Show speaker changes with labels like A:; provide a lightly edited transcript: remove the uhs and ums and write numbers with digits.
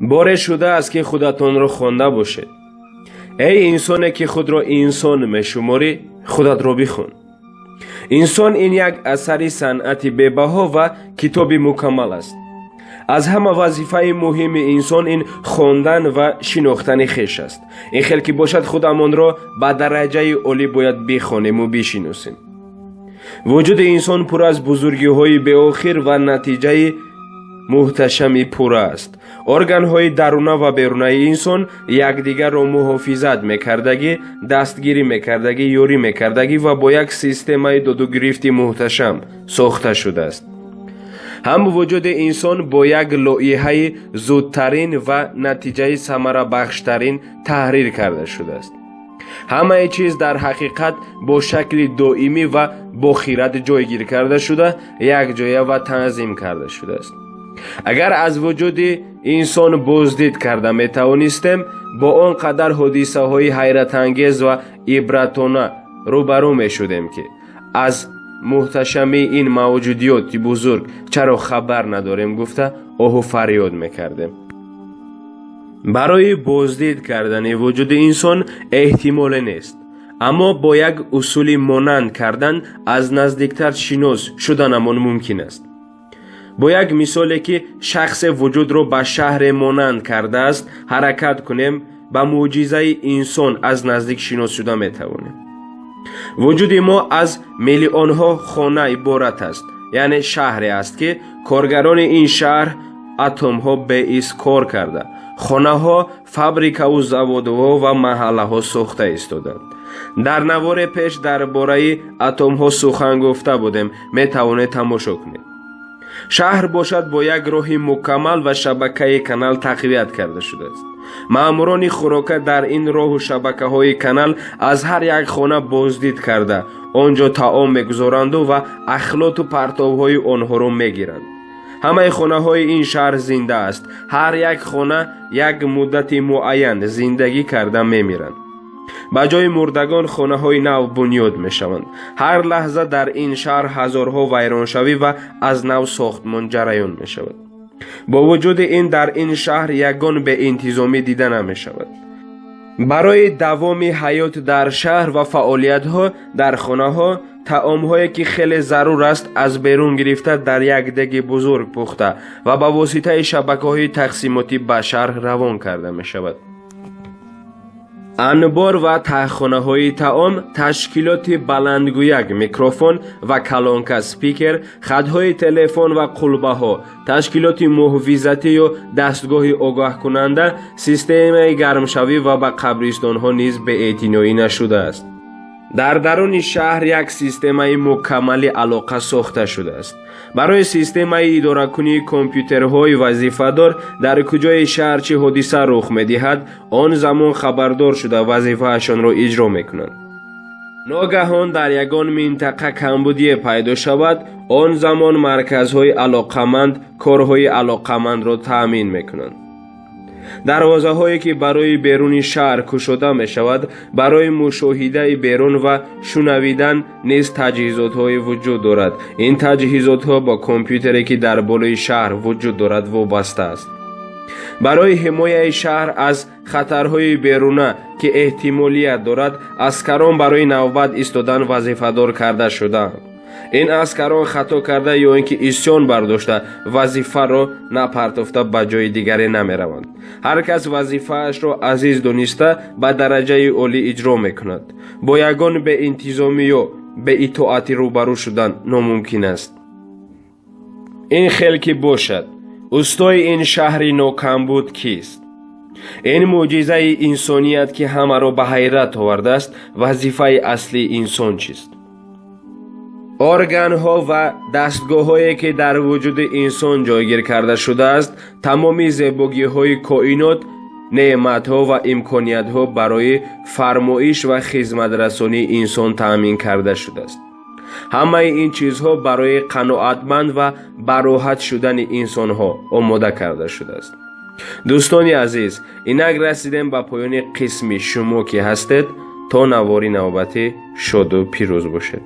A: Боре шудааст, ки худатонро хонда бошед. Эй инсоне, ки худро инсон мешуморӣ, худатро бихон. Инсон ин як асари санъати бебаҳо ва китоби мукаммал аст. Аз ҳама вазифаи муҳими инсон ин хондан ва шинохтани хеш аст. Ин хел ки бошад, худамонро ба дараҷаи олӣ бояд бихонему бишиносем. Вуҷуди инсон пур аз бузургиҳои беохир ва натиҷаи муҳташами пурра аст. Органҳои даруна ва берунаи инсон якдигарро муҳофизат мекардагӣ, дастгирӣ мекардагӣ, ёрӣ мекардагӣ ва бо як системаи додугирифти муҳташам сохта шудааст. Ҳам вуҷуди инсон бо як лоиҳаи зудтарин ва натиҷаи самарабахштарин таҳрир карда шудааст. Ҳамаи чиз дар ҳақиқат бо шакли доимӣ ва бохират ҷойгир карда шуда, якҷоя ва танзим карда шудааст. Агар аз вуҷуди инсон боздид карда метавонистем, бо он қадар ҳодисаҳои ҳайратангез ва ибратона рӯбарӯ мешудем, ки аз муҳташамии ин мавҷудиёти бузург чаро хабар надорем гуфта оҳу фарёд мекардем. Барои боздид кардани вуҷуди инсон эҳтимоле нест, аммо бо як усули монанд кардан аз наздиктар шинос шуданамон мумкин аст. Бо як мисоле, ки шахсе вуҷудро ба шаҳре монанд кардааст, ҳаракат кунем, ба мӯъҷизаи инсон аз наздик шинос шуда метавонем. Вуҷуди мо аз миллионҳо хона иборат аст, яъне шаҳре аст, ки коргарони ин шаҳр атомҳо беист кор карда, хонаҳо, фабрикаву заводҳо ва маҳаллаҳо сохта истоданд. Дар наворе пеш дар бораи атомҳо сухан гуфта будем, метавонед тамошо кунед. Шаҳр бошад, бо як роҳи мукаммал ва шабакаи канал тақвият карда шудааст. Маъмурони хӯрока дар ин роҳу шабакаҳои канал аз ҳар як хона боздид карда, он ҷо таом мегузоранду ва ахлоту партовҳои онҳоро мегиранд. Ҳамаи хонаҳои ин шаҳр зинда аст. Ҳар як хона як муддати муайян зиндагӣ карда мемиранд. Ба ҷои мурдагон хонаҳои нав бунёд мешаванд. Ҳар лаҳза дар ин шаҳр ҳазорҳо вайроншавӣ ва аз нав сохтмон ҷараён мешавад. Бо вуҷуди ин дар ин шаҳр ягон беинтизомӣ дида намешавад. Барои давоми ҳаёт дар шаҳр ва фаъолиятҳо дар хонаҳо таомҳое, ки хеле зарур аст, аз берун гирифта, дар як деги бузург пухта ва ба воситаи шабакаҳои тақсимотӣ ба шаҳр равон карда мешавад. Анбор ва таҳхонаҳои таом, ташкилоти баландгӯяк, микрофон ва калонка, спикер, хатҳои телефон ва қулбаҳо, ташкилоти муҳофизатӣ ё дастгоҳи огаҳкунанда, системаи гармшавӣ ва ба қабристонҳо низ беэътиноӣ нашудааст. Дар даруни шаҳр як системаи мукаммали алоқа сохта шудааст. Барои системаи идоракунии компютерҳои вазифадор дар куҷои шаҳр чӣ ҳодиса рух медиҳад, он замон хабардор шуда, вазифаашонро иҷро мекунанд. Ногаҳон дар ягон минтақа камбудие пайдо шавад, он замон марказҳои алоқаманд корҳои алоқамандро таъмин мекунанд. Дарвозаҳое, ки барои беруни шаҳр кушода мешавад, барои мушоҳидаи берун ва шунавидан низ таҷҳизотҳое вуҷуд дорад. Ин таҷҳизотҳо бо компютере, ки дар болои шаҳр вуҷуд дорад, вобаста аст. Барои ҳимояи шаҳр аз хатарҳои беруна, ки эҳтимолият дорад, аскарон барои навбат истодан вазифадор карда шудаанд. Ин аскарон хато карда ё ин ки исён бардошта, вазифаро напартофта, ба ҷои дигаре намераванд. Ҳар кас вазифаашро азиз дониста, ба дараҷаи олӣ иҷро мекунад. Бо ягон беинтизомӣ ё беитоатӣ рӯбарӯ шудан номумкин аст. Ин хел ки бошад, устои ин шаҳри нокамбуд кист? Ин мӯъҷизаи инсоният, ки ҳамаро ба ҳайрат овардааст, вазифаи аслии инсон чист? Органҳо ва дастгоҳҳое, ки дар вуҷуди инсон ҷойгир карда шудааст, тамоми зебогиҳои коинот, неъматҳо ва имкониятҳо барои фармоиш ва хизматрасонии инсон таъмин карда шудааст. Ҳамаи ин чизҳо барои қаноатманд ва бароҳат шудани инсонҳо омода карда шудааст. Дӯстони азиз, инак расидем ба поёни қисми. Шумо ки ҳастед, то навори навбатӣ шоду пирӯз бошед.